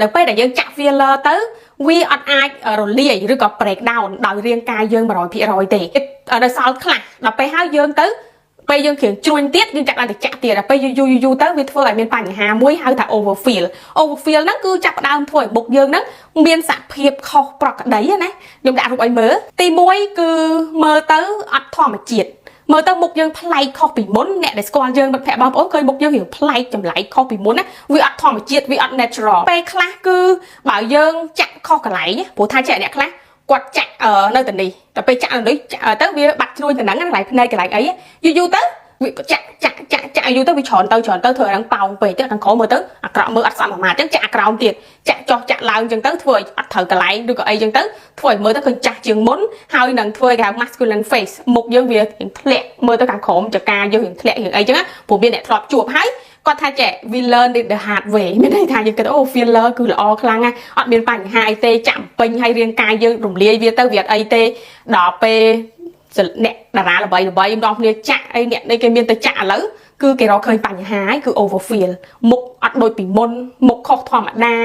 ដល់ពេលដែលយើងចាក់ filler ទៅវាអត់អាចរលាយឬក៏ break down ដោយរាងកាយយើង100%ទេនៅសល់ខ្លះដល់ពេលហើយយើងទៅពេលយើងគ្រឿងជ្រួញទៀតយើងចាក់ឡើងទៅចាក់ទៀតដល់ពេលយូរយូរយូរទៅវាធ្វើឲ្យមានបញ្ហាមួយហៅថា overfill។ Overfill ហ្នឹងគឺចាប់ផ្ដើមធ្វើឲ្យមុខយើងហ្នឹងមានសភាពខុសប្រក្រតីណាខ្ញុំដាក់រូបឲ្យមើលទី1គឺមើលទៅអត់ធម្មជាតិមើលទៅមុខយើងប្លែកខុសពីមុនអ្នកដែលស្គាល់យើងមិត្តភក្តិបងប្អូនឃើញមុខយើងរៀងប្លែកចម្លែកខុសពីមុនណាវាអត់ធម្មជាតិវាអត់ natural ពេលខ្លះគឺបើយើងចាក់ខុសកន្លែងព្រោះថាជាអ្នកខ្លះគាត់ចាក់នៅទៅនេះតែពេលចាក់នៅនេះទៅវាបាត់ជ្រួញទៅហ្នឹងកន្លែងភ្នែកកន្លែងអីយូរយូរទៅវាចាក់ចាក់ចាក់ចាក់យូរទៅវាច្រើនទៅច្រើនទៅធ្វើឲ្យហ្នឹងប៉ោងពេកទៅខាងក្រោមមើលទៅអាក្រក់មើលអត់សមអាមាត្យអញ្ចឹងចាក់អាក្រោមទៀតចាក់ចុះចាក់ឡើងអញ្ចឹងទៅធ្វើឲ្យអត់ត្រូវកន្លែងឬក៏អីអញ្ចឹងទៅធ្វើឲ្យមើលទៅឃើញចាស់ជាងមុនហើយនឹងធ្វើឲ្យគេហៅ masculine face មុខយើងវារៀងធ្លាក់មើលទៅខាងក្រោមចកាយើងរៀងធ្លាក់រៀងអីចឹងណាព្រោះមានអ្នកធ្លាប់ជួបហើយគាត់ថាចេះ "We learn it the hard way" មានន័យថាយើងគិតអូ filler គឺល្អខ្លាំងណាស់អត់មានបញ្ហាអីទេចាក់ពេញហើយរាងកាយយើងរំលាយវាទៅវាអត់អីទេដល់ពេលអ្នកតារាល្បីល្បីម្ដងគ្នាចាក់អីអ្នកនេះគេមានទៅចាក់ឥឡូវគឺគេរកឃើញបញ្ហាហើយគឺ overfill មុខអត់ដូចពីមុនមុខខុសធម្មតា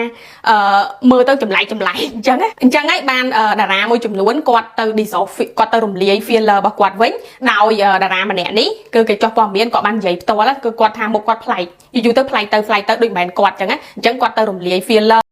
មើលទៅចម្លែកចម្លែកអញ្ចឹងអញ្ចឹងហើយបានតារាមួយចំនួនគាត់ទៅ dissolve គាត់ទៅរំលាយ filler របស់គាត់វិញដោយតារាម្នាក់នេះគឺគេចុះព័ត៌មានគាត់បាននិយាយផ្ទាល់គឺគាត់ថាមុខគាត់ប្លែកយូរៗទៅប្លែកទៅប្លែកទៅដូចមិនមែនគាត់អញ្ចឹងអញ្ចឹងគាត់ទៅរំលាយ filler។